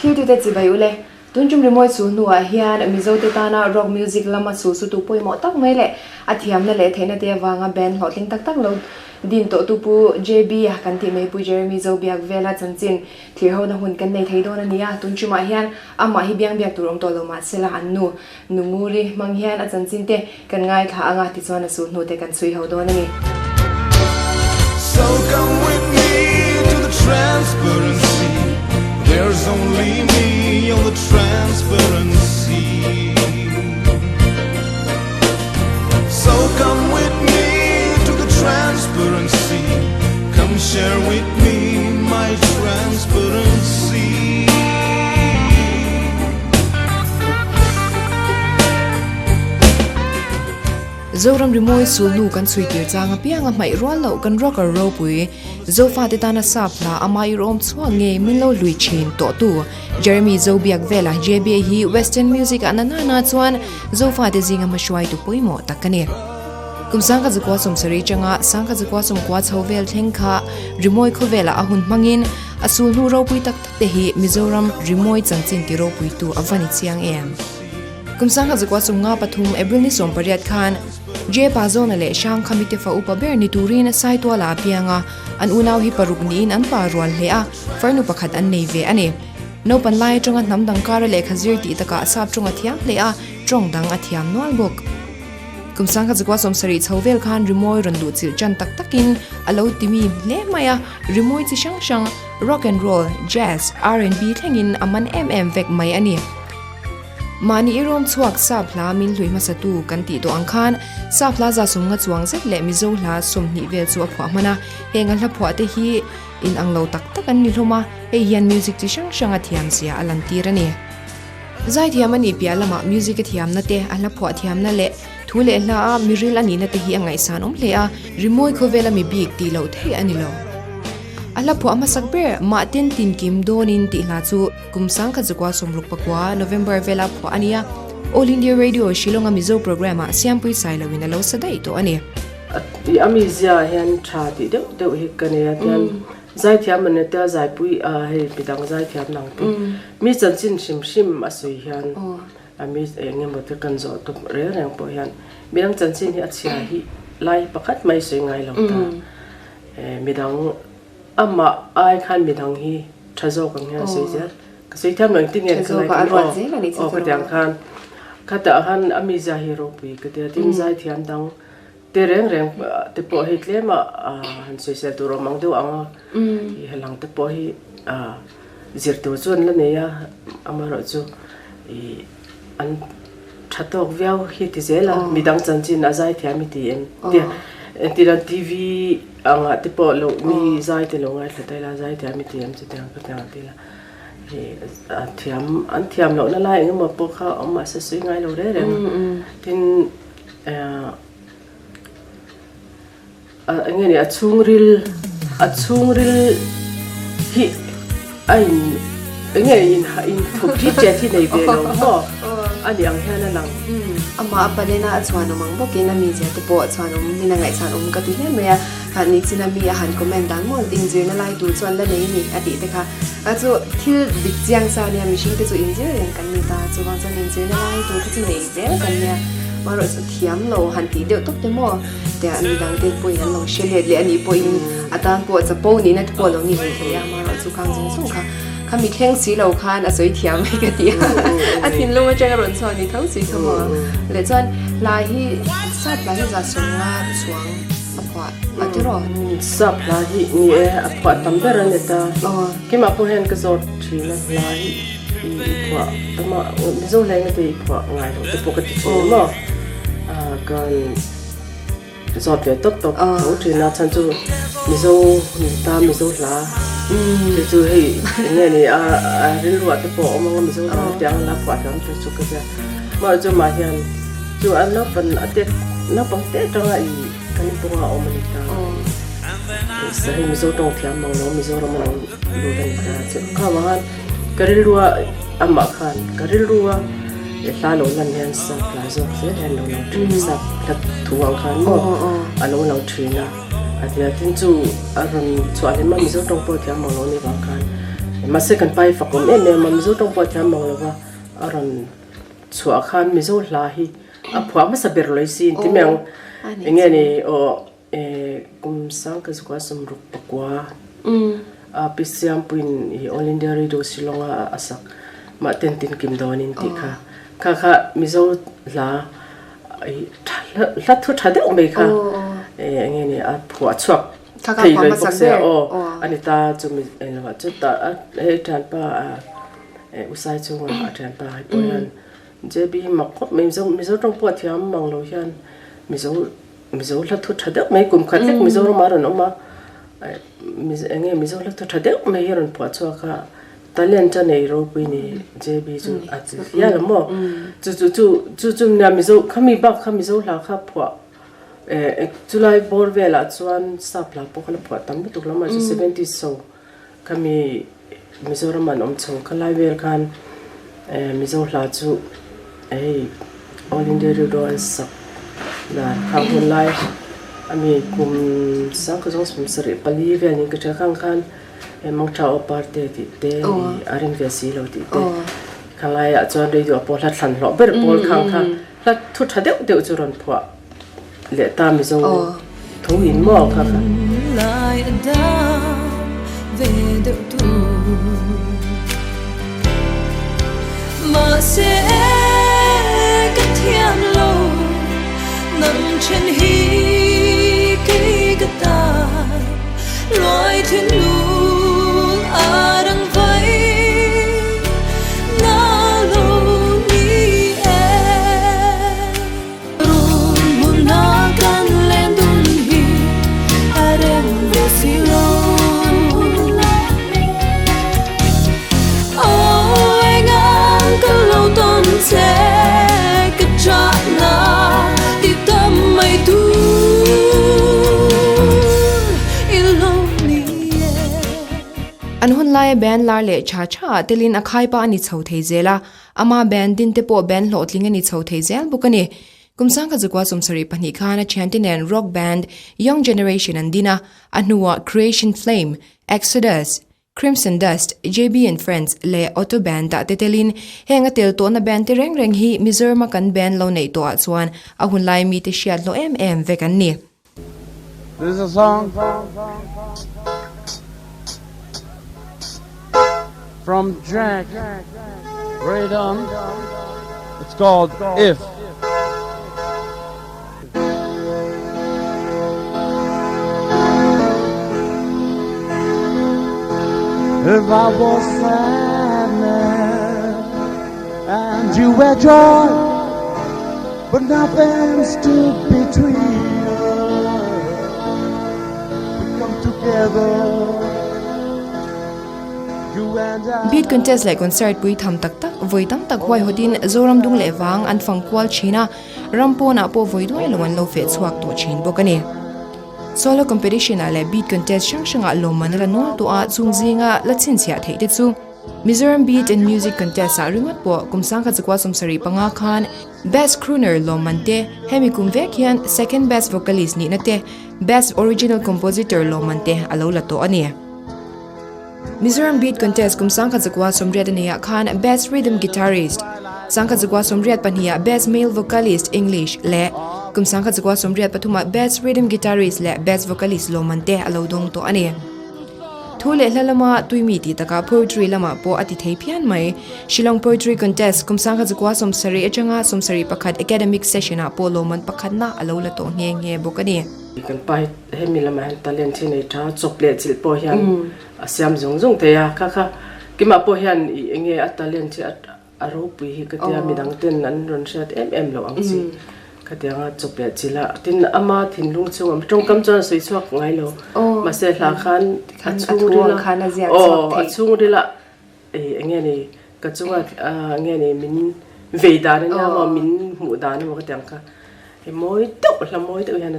Thiltute chibai ule, tun tum rimawi chu hnuah hian Mizote tana rock music lama chu sutu pawimawh tak mai leh a thiamna leh theihna te avanga band hlawhtling tak tak lo din tawhtu Pu JB a kan tih mai Pu Jeremy Zobiak vela chanchin thlir hona hun kan nei thei dawn a ni a, tun tumah hian amah hi biang biak tur awm tawh lo mahsela an nu Nunguri hmang hian a chanchin te kan ngaithla ang a, tichuan a sulhnu te kan chhui ho dawn a ni. So come with me to the transparent sea There's only me on the transparent sea So come with me to the transparent sea Come share with me my transparent sea. Zoram rimawi sulhnu kan chhui tir chang apiang a hmaih rual loh kan rocker ropui Zofate tana sap hla ama i rawm chhuak ngei min lo hlui thin tawhtu Jeremy Zobiak vela JB hi Western music ah na nana chuan Zofate zinga hmahruaitu pawimawh tak a ni. Kum sangkhat zakua sawmsarih atanga sangkhat zakua sawmkua chho vel thleng kha rimawi khawvelah a hun hmangin a sulhnu ropui tak tak te hi Mizoram rimawi chanchin ti ropuitu a va ni chiang em? Kum sangkhat zakua sawmnga pathum April ni 18 khan J Pazawna leh Hrangkhami te fa upa ber ni turin Saituala a piang a, an unau hi paruk niin an pa rual hle a, farnu pakhat an nei ve a ni. Naupan lai atanga hnam dang kara lehkha zir tih takah sap tawng a thiam hle a, tawng dang a thiam nual bawk. Kum sangkhat zakua 70 chho vel khan rimawi rawn luh chilh tan tak takin a lo ti mi hle mai a, rimawi chi hrang hrang, rock and roll, jazz, R&B thlengin a man em em vek mai a ni. Mahni i rawm chhuak sap hla min hlui hmasatu kan tih tawh ang khan sap hla za sawmnga chuang zet leh Mizo hla 20 vel chu a phuah hman a, heng a hla phuah te hi inang lo tak tak an ni hlawm a, hei hian music chi hrang hrang a thiam zia a lantir a ni. Zaithiam a nih piah lamah music a thiamna te, a hla phuah thiamna leh thu leh hla a miril a nihna te hi a ngaihsan awm hle a, rimawi khawvela mi bik tih loh theih a ni lo. A hla phuah hmasak ber Mahten Tinkim Dawnin tih hla chu kum sangkhat zakua 64 November vela phuah a ni a, All India Radio Shillong-a Mizo programme-ah Siampui Sailoin a lo sa daih tawh a ni. A mizia hian tha tih deuh deuh hi ka nei a, tian Zaithiam an nia zaipui a hei midang zaithiam nang te mi chanchin hrim hrim a sawi hian a mi eng emaw te kan zawh tum reng reng pawh hian midang chanchin hi a chhia hi lai pakhat mai sawi ngai lo ta midang amah ai khan midang hi tha zawk ang hian a sawi zel ka sawi thiam lo engtin nge ka lai aw ka tiang khan khatah khan a mizia hi ropui ka tia tin zaithiam dang Te reng reng te pawh hi tlem a han sawisel tur awm ang deuh ang a, i helang te pawh hi zir tur chu an la nei a, amaherawhchu i an tha tawk viau hi ti zel a, midang chanchin a zai thiam i ti em tia entir an TV angah te pawh lo mi zai te lo ngaithla ta ila zai thiam i ti em chutiang ka tiang ti ila i a thiam an thiam lohna lai engemaw pawh kha awm mahse sawi ngai lo reng reng a, tin. Eng nge ni a chhungril a chhungril hi a in eng nge in in thup thi che thi nei ve lo maw a ni ang hian a lang. Amah a palena a chhuanawm ang bawkin a mizia te pawh a chhuanawm in a ngaihchhan awm ka ti hle mai a, kha nichina mi a han comment dan maw inzirna lai tur chuan la nei a ni a tih te kha a chu thil dik chiang sa ania mihring te chu inzir reng kan ni ta chuvang chuan inzirna lai tur kha chu nei zel kan nia. Marawh chu thiam lo han tih deuh tawp te maw tia midang te pawhin an lo hre let leh a nih pawhin a tan pawh chapo nihna te pawh a lo ni ve thei a, marawh chu khang zawng zawng kha kha mi thleng si lo khan a sawi thiam mai ka ti a, a thinlung atanga rawn chhuak ni tho si kha maw leh chuan hla hi sap hla hi za 50 chuang a phuah a ti rawh. Sap hla hi ni e a phuah tam ber a ni ta, keimah pawh hian ka zawt thin a hla hi. I phuah tama Mizo hleng te i phuah ngai lo te pawh ka ti thin maw kan zawt ve tawp tawp tho thin a chhan chu Mizo ni ta Mizo hla te chu hei eng nge ni a rilruah te pawh a awm ang a Mizo hla te ang la phuah hram te chu ka tia mah chu mah hian chu a naupang a te naupang te atanga i kan inpawng a awm a ni ta hei Mizo tawng thiam mang lo Mizoram a lo lut a ni ta chu kha vang khan. Ka rilrua amah khan ka rilrua hla lo lan hian sap hla zawk zel hian lo lang thin sap hla thu ang khan maw a lo lang thin a a tia tin chu a rawn chhuah leh mai Mizo tawng pawh thiam ang lo ni vang khan Mahse kan pa hi fakawm em em a, Mizo tawng pawh a thiam mang lova a rawn chhuah khan Mizo hla hi a phuah hmasa ber lawih si inti mai ang. Enge ni aw kum sang ka zukah sawmruk pakua a Pi Siampuiin i All India Radio Shillong a a sak mah ten tin kim dawnin tih kha kha kha Mizo hla hla thu tha deuh mai kha enge ni a phuah chhuak thei lawih bawk sia aw a ni ta chumi englo ah chutah hei thianpa Usai chunga a thianpa hei pawh hian JB hi mak khawp mai Mizo Mizo tawng pawh a thiam mang lo hian Mizo Mizo hla thu tha deuh mai kum khat lek Mizoram ah a rawn awm a enge Mizo hla thu tha deuh mai hi a rawn phuah chhuak a talent a nei ropui ni JB chu a ti hial a maw chu chu chu chu chu nia Mizo khami bak kha Mizo hla kha phuah chulai bawr velah chuan sap hla pawh kha la phuah tam lutuk lo mahse 70s so Khami Mizoram an awm chho kha lai vel khan Mizo hla chu hei All India Radio an sak dan kha hun lai ami kum sangkhat zawng 74 vel niin ka hria khang khan Mangtha aw parte tih te a rin ve si lo tih te kha laiah chuan radio ah pawh hla thlan hlawh ber pawl khang kha hla thu tha deuh deuh chu rawn phuah leh ta Mizo tho in maw kha kha. An hun laia band lar leh tha tha ah telin a khai pa a ni chho thei zel a, ama band din te pawh band hlawhtling a ni chho thei zel bawk a ni. Kum sangkhat zakua 72 khan a thiante nen rock band Young Generation an din a, a hnuah Creation Flame, Exodus, Crimson Dust, JB and Friends leh Auto Band ah te telin heng a tel tawhna band te reng reng hi Mizoram a kan band lo neih tawhah chuan a hunlai mite hriat hlawh em em vek an ni. This is a song from Jack Radon. It's called If. If I was sadness and you were joy, but nothing stood between us. We come together, you and I. Beat contest leh concert pui tham tak tak vawi tam tak huaihawtin Zoram dung leh vang an fang kual thin a, ram pawnah pawh vawi duai lo an lo feh chhuak tawh thin bawk a ni. Solo competition ah leh beat contest hrang hrangah lawmman a la nual tawh a, chung zinga la chhinchhiah theih te chu Mizoram Beat and Music Contest ah ringawt pawh kum sangkhat zakua 75 khan Best Crooner lawmman te, hemi kum vek hian Second Best Vocalist nihna te, Best Original Compositor lawmman te a lo la tawh a ni. Mizoram Beat Contest kum 1980 a neiah khan Best Rhythm Guitarist, 1982 ah Best Male Vocalist, English, leh kum 1983 ah Best Rhythm Guitarist leh Best Vocalist lawmman te a lo dawng tawh a ni. Thu leh hla lama tuimi tih takah poetry lamah pawh a ti thei phian mai. Shillong Poetry Contest kum 1970 atanga 71 academic session ah pawh lawmman pakhatna a lo la tawh nghe nghe bawk a ni. Kan pa hi hemi lamah hian talent hi nei tha chawp leh chilh pawh hian a siam zung zung thei a, kha kha kimah pawh hian ih enge a talent hi a ropui hi ka tia midang ten an rawn hriat em em loh ang chi ka tia anga chawp leh chilh a, tin ama thinlung chhungah tawngkam chuan a sawi chhuak ngai lo mahse hla khan a chhungril a aw a chhungril a ih enge ni ka chunga enge ni min vei dan ania maw min hmuh dan emaw ka ti ang kha. He mawi deuh hla mawi deuh hian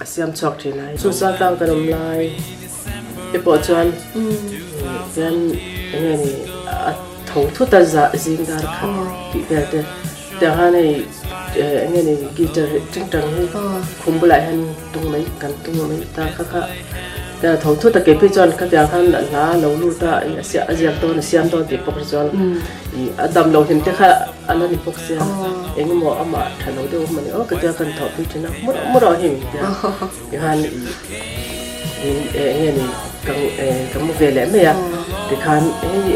a siam chhuak thin a. Chu zal tlang kan awm lai te pawh chuan hian enge ni a tho thut a zah zing dar khat tih vel te tiang hian hei enge ni guitar tingtang hi khum bulah hian tung mai kan tung mai ta kha kha. Tiang tho thut a kei phei chuan khatiang khan hla a lo lut a a ziak dawn a siam dawn tih pawh kha chuan ih a dam lo hlim te kha a la ni bawk sia eng emaw amah tha lo deuh awm a ni aw ka tia kan thawh pui thin a hmur hmur ah hi min tia tikhan ih min eng nge ni ka ka mu ve leh mai a tikhan hei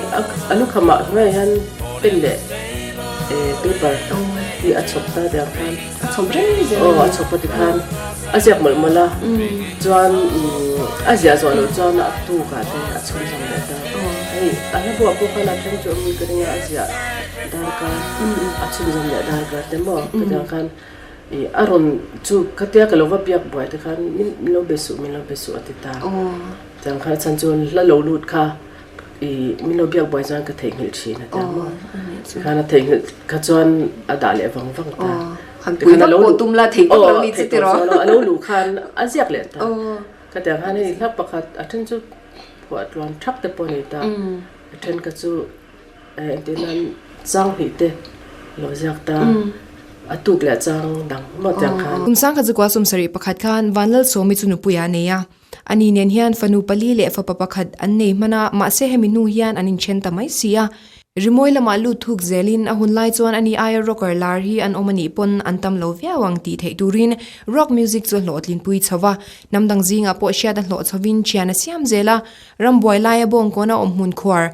a lukham ah hnuaiah hian pen leh paper hi a chhawp ta tiang khan. A chhawp reng zel a ni. Aw a chhawp a tikhan a ziak mawlh mawlh a, chuan a ziah zawh loh chuan a tukah te a chhun zawm leh ta. Hei a hla buah pawh khan a then chu a mi ka ring a, a ziah darkar a chhun zawm leh darkar te maw ka tiang khan ih a rawn chu khatia ka lo va biak buai te khan min lo be suh min lo be suh a ti ta. Tiang khan a chhan chu hla lo lut kha I min lo biak buai chuan ka theihnghilh thin a tia maw? Tikhan a theihnghilh kha chuan a dah leh vang vang ta. Han pui vak pawh tum la thei vak lo ni chu tiraw? A lo luh khan a ziak leh ta. Ka tiang khan hei hla pakhat a then chu phuah tluan thak te pawh a nei ta. A then kha chu engtin nan chang hnih te lo ziak ta. A tuk leh chang dang maw tiang khan. Kum sangkhat zakua sawmsarih pakhat khan Vanlalsawmi chu nupui a nei a. Ani nen hian fanu pali leh fapa pakhat an nei hman a, mahse hemi hnu hian an inthen ta mai si a. Rimawi lamah lut thuk zelin a hun lai chuan ani aia rocker lar hi an awm anih pawn an tam lo viau ang tih theih turin rock music chu a hlawhtlinpui chho va. Hnam dang zingah pawh hriat a hlawh chhovin thian a siam zel a, rambuai laia bawngkawn a awm hmun khuar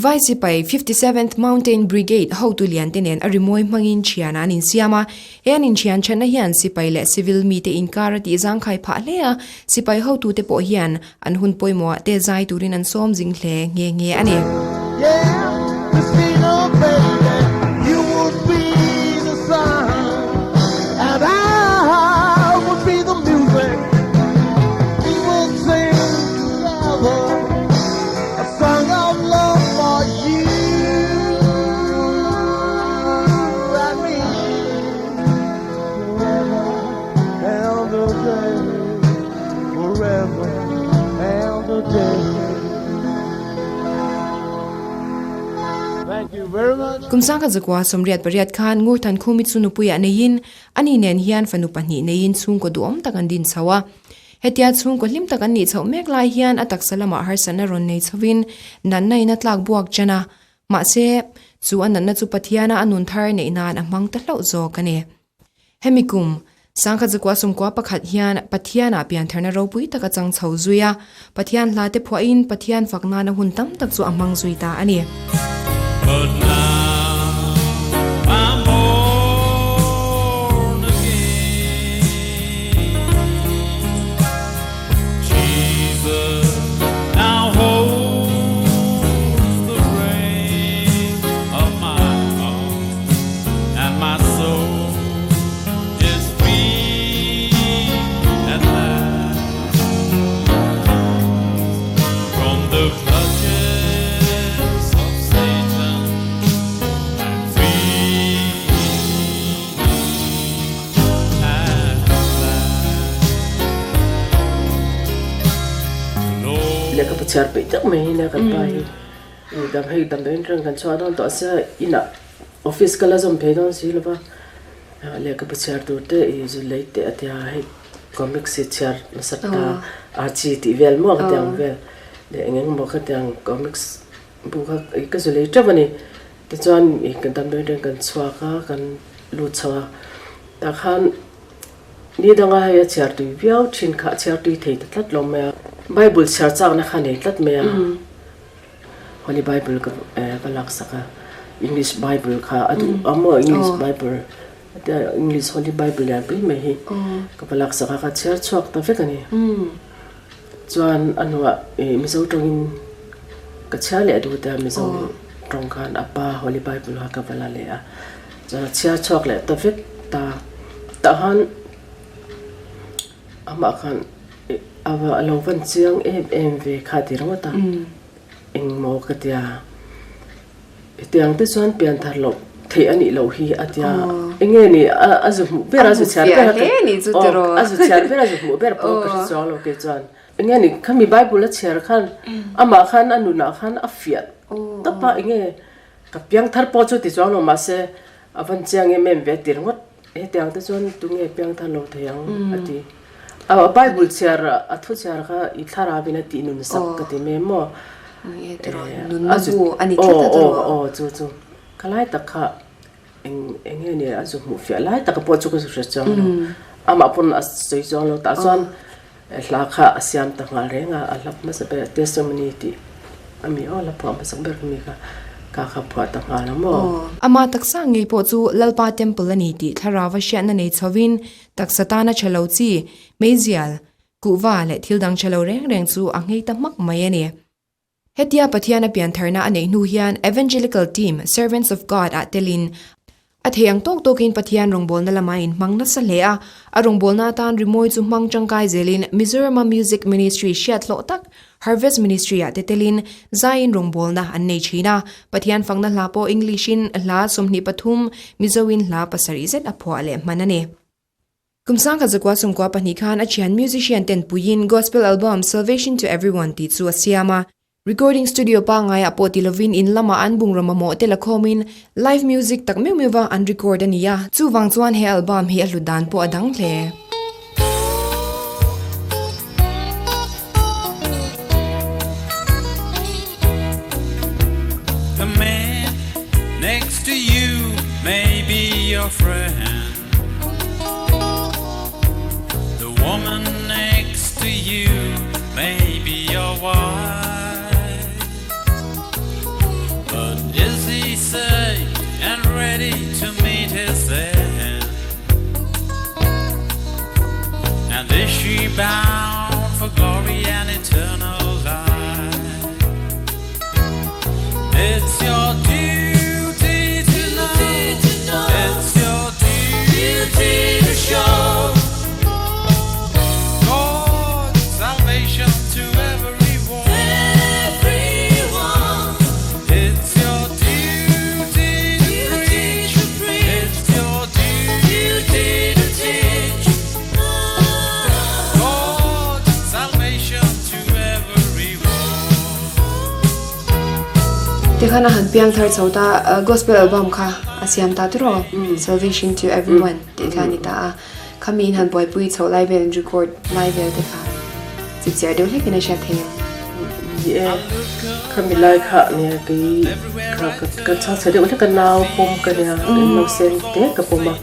Vai sipai 57th Mountain Brigade hotu lian te nen a rimawi hmangin thian an insiam a, he an inthian thatna hian sipai leh civil mite inkar a tih zangkhai phah hle a, sipai hotute pawh hian an hun pawimawhah te zai turin an sawm zing hle nghe nghe a ni. Kum sangkhat zakua 88 khan Ngurthan Khumi chu nupuiah neiin ani nen hian fanu pahnih neiin chhungkaw duhawm tak an din chho a. Hetia chhungkaw hlim tak an nih chhoh mek lai hian a taksa lamah harsatna rawn nei chhovin natna in a tlak buak ṭan a, mahse, chu a natna chu Pathiana a nun thar neih nan a hmang ta hlauh zawk a ni. Hemi kum, sangkhat zakua sawmkua pakhat hian Pathianah piantharna ropui tak a chang chho zui a, Pathian hla te phuahin Pathian fak nana hun tam tak chu a hmang zui ta a ni. Lehkhabu chhiar peih tak mai hi nia kan pa hi dam hei damdawiin reng kan chhuah dawn tawh sia inah office ka la zawm phei dawn si lova lehkhabu chhiar tur te ih zu lei teh a tia hei. Comics hi chhiar nasa ta Archie tih vel maw ka tiang vel leh eng eng maw ka tiang comics bu kha ih ka zu lei teuh a ni. Tichuan ih kan damdawi atangin kan chhuak a kan lut chho a tah khan ni danga hei a chhiar tui viau thin kha a chhiar tui thei ta tlat lo mai a. Bible chhiar chakna kha nei tlat mai a Holy Bible ka ka laksak a English Bible kha a duh a maw English Bible. English Holy Bible lian pui mai hi ka va laksak a, ka chhiar chhuak ta vek a ni. Chuan a hnuah Mizo tawngin ka chhiar leh duh te a, Mizo tawng khan a pa Holy Bible kha ka va la leh a, chuan a chhiar chhuak leh ta vek ta. Tah khan amah khan a lo van chiang em em ve kha ti ringawt a, engmaw ka tia. Hetiang te chuan pian thar loh theih a nih loh hi a tia. Enge ni a zu hmuh ber a zu chhiar ber a zu chhiar ber a zu hmuh ber pawh ka hre chuang lo kei chuan. Enge ni khami Bible a chhiar khan amah khan a nunah khan a fiah tawp a enge ka piang thar pawh chu ti chuang lo mahse a van chiang em em ve ti ringawt. Hetiang te chuan tunge piang thar lo thei ang a ti. A Bible chhiar a thu chhiar kha i thlarau in a tih nun sak ka ti mai maw? Ni e tiraw, nunna bu a ni tlat a tiraw? Aw aw chu chu ka lai tak kha eng eng nge ni a zu hmuh fiah lai taka pawh chu ka zu hre chuang lo. Amah pawn a sawi chuang lo tah chuan hla kha a siam ta nghal reng a, a hla hmasa ber Testimony tih a mi aw hla phuah hmasak ber ka mi kha ka kha phuah ta nghal a maw. Amah taksa ngei pawh chu Lalpa Temple a ni tih thlarau a hriatna nei chhovin Taksa tana tha lo chi, meizial, kuhva leh thil dang tha lo reng reng chu a nghei ta hmak mai a ni. Hetia Pathian a piantharna a neih hnu hian Evangelical Team, Servants of God ah telin a thei ang tawk tawkin Pathian rawngbawlna lama inhmang nasa hle a, a rawngbawlna atan rimawi chu hmang tangkai zelin Mizorama Music Ministry hriat hlawh tak Harvest Ministry ah te telin zaiin rawngbawlna an nei thin a, Pathian fakna hla pawh English in hla 23, Mizo in hla pasarih zet a phuah leh hman a ni. Kum sangkhat zakua sawmkua pahnih khan a thian musician ten puiin gospel album Salvation to Everyone tih chu a siam a. Recording studio pangaiah pawh ti lovin in lamah an bungraw mamawh te la khawmin live music tak meuh meuh va an record a ni a, chuvang chuan he album hi a hlut dan pawh a dang hle. The man next to you may be your friend The woman next to you may be your wife But is he safe and ready to meet his end? And is she bound for glory and eternal life? It's your duty to know. It's your duty to show God's salvation to everyone. Everyone. It's your duty to preach. It's your duty to teach. God's salvation to everyone. Tikhan a han piang thar chho ta gospel album kha a siam ta tiraw Salvation to Everyone tih kha a ni ta a, khami in han buaipui chho lai vel record lai vel te kha chipchiar deuh hlekin a hriat thei ang. Ni e, khami lai kha nia kei kha ka chhang chhe deuh hlek a nau pawm ka nia nausen te ka pawm a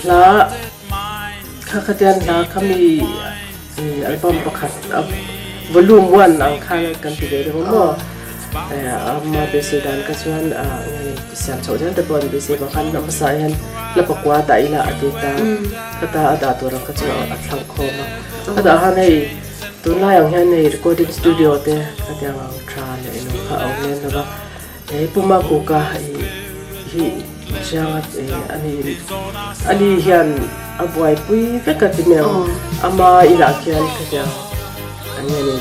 hla kha khatian hla khami Album pakhat a volume one ang khan kan ti ve deuh a maw? Ama beisei dan kha chuan siam chhoh zel te pawh an beisei vang khan a hmasa ah hian hla pakua dah ila a ti ta khata a dah tur ang kha chu a thlang khawm a. A dah han hei tunlai ang hian hei recording studio te khatiang ang tha leh ilo kha a awm lem lo va. Hei Puma Kuka hi chiang a ani ani hian a buaipui vek a ti mai ang ama inah khian khatiang an nge ni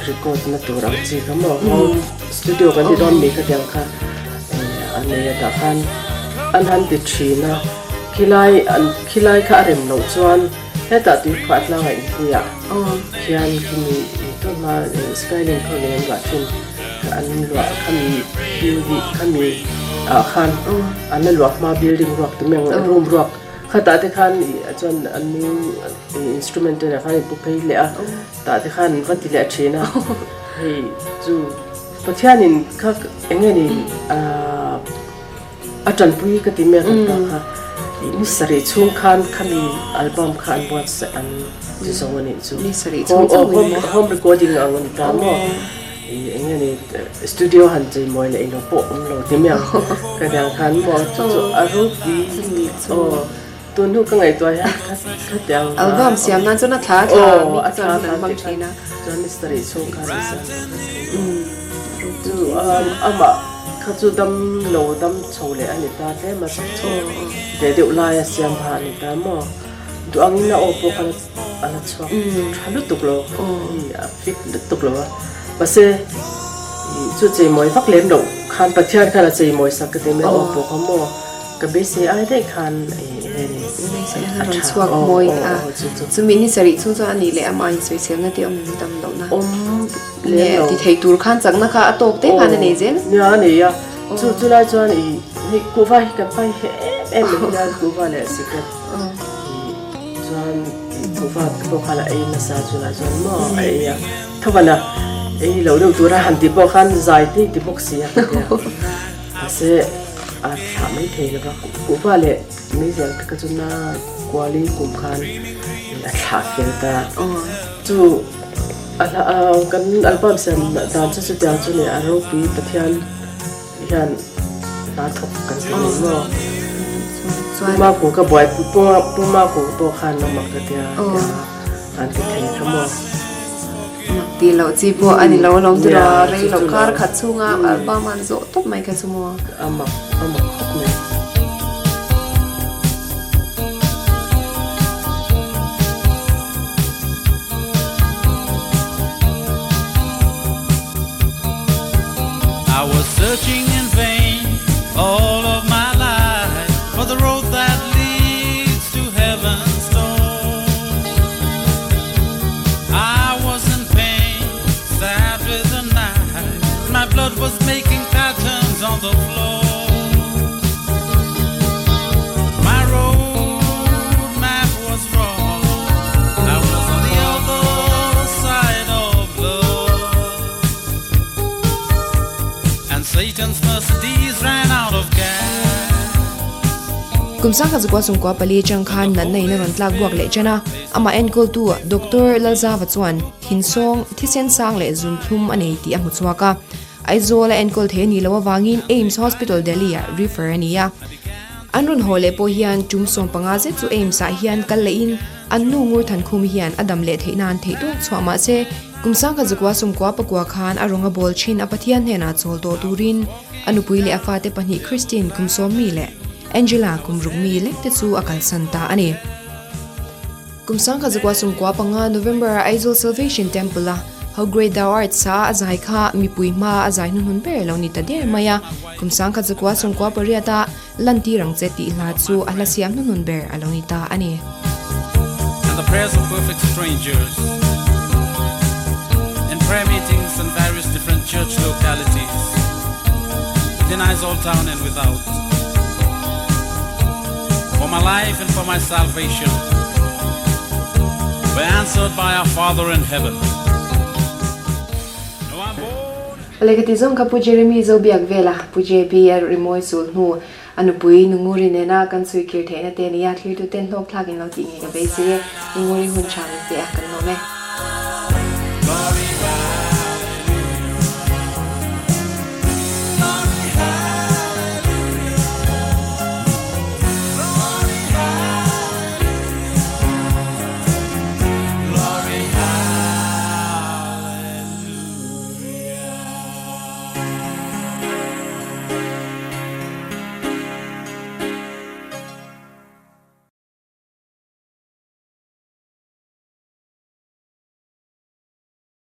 record na tur ang chi kha maw home studio kan ti dawn mi khatiang kha a nei a tah khan an han ti thin a khilai an khilai kha a rem loh chuan hetah tui phuah tlangah inpuiah khian khimi tawlhma skyline khaw nen an luah thin. An luah khami building khami ah khan an la luah hma building ruak te mai ang room ruak khatah te khan ih chuan an new instrument te nen khan an pu phei leh a tah te khan an va ti leh thin a hei chu Pathianin kha eng nge ni ahh a tanpui ka ti mek ang ta kha ih ni sarih chhung khan khami album kha an buatsaih an ti zo a nih chu home recording ang a ni ta maw. Ih eng nge ni studio han chei mawi leh ilo pawh awm lo ti mai ang ka tiang khan maw chu chu a ropui aw tun hnu ka ngaihtuah hian kha khatiang Album siam nan chuan a thla thla mi te chuan an hmang thin a. Chuan ni sarih chhung khan an siam chu amah kha chu dam lo dam chho leh a ni ta tlem a chak chho ve deuh lai a siam kha a ni ta maw duh angin a aw pawh kha a la chhuak tha lutuk lo hei a fit lutuk lo a mahse ih chu cheimawi vak lem loh khan Pathian khan a cheimawi sak ka ti mai a aw pawh kha maw ka beisei ai daih khan ih enge ni a rawn chhuak mawi a chumi ni sarih chhung chuan a nih leh amah insawiselna te awm tam loh na awm lem lo ti thei tur khan chakna kha a tawk te khan a nei zel nia a nei a chu chulai chuan ih hei kuhva hi kan pai em em mai hian kuhva leh sikret ih. Chuan kuhva te pawh khan a ei nasa chulai chuan maw a ei a thavan a ei lo deuh tura han tih pawh khan zai te ti bawk si a ka tia mahse a thlah mai thei lo va kuhva leh meizial te kha chu na kuali kum khan a thlah fel ta chu a hla kan album siam dan chu chutiang chu ni a ropui Pathian. Hian hna thawk kan ti mai maw? Puma ku ka buai puma ku pawh khan lo mak ka tia tia an ti thei kha maw? Mak ti loh chi pawh a ni lo alawm ti rawh a, rei loh kar khat chhunga album an zawh tawp mai kha chu maw? A mak a mak khawp mai. I was searching in vain all of my life for the road that leads to heaven's door. I was in pain, sad with the night. My blood was making patterns on the floor. My road map was wrong. I was on the other side of love. And Satan's Mercedes ran out of gas. Kum sangha zakua sawmkua pali atang khan natna in a rawn tlak buak leh chen a, amah enkawltu Doctor Lalzava chuan thinsawng, thisen sang leh zunthlum a nei tih a hmu chhuak a. Aizawl a enkawl thei a nih loh avangin AIIMS Hospital Delhi ah refer a ni a. An rawn haw leh pawh hian tum 15 zet chu AIIMS ah hian kal lehin an nu ngur than khum hian a dam leh theih nan theih tawk chhuah mah se kum sangkhat zakua sawmkua pakua khan a rawnga bawl thin a Pathian hnenah chawl tawh turin a nupui leh a fate pahnih Christine kum sawmmi leh Angela kum rukmi lek te chu a kalsan ta a ni. Kum sangkhat zakua sawmkua panga November ah Aizawl Salvation Temple a How Great Thou Art sa a zai kha mipui hma a zai hnuhnun ber lo ni ta der mai a, kum sangkhat zakua sawmkua pariat a lantir ang che tih hla chu a hla siam hnuhnun ber a lo ni ta a ni. And the prayers of perfect strangers in prayer meetings in various different church localities within Aizawl town and without. For my life and for my salvation were answered by our Father in heaven. Now I'm born. Lehkha zawng kha Pu Jeremy Zobiak vela Pu JB a rimawi sul hnu a nupui Nunguri nena kan chhui kir theihna te nia thlirtu ten hlawk thlak in lo tih ngei ka beisei e. Nunguri hun tha min pe a kan lawm e.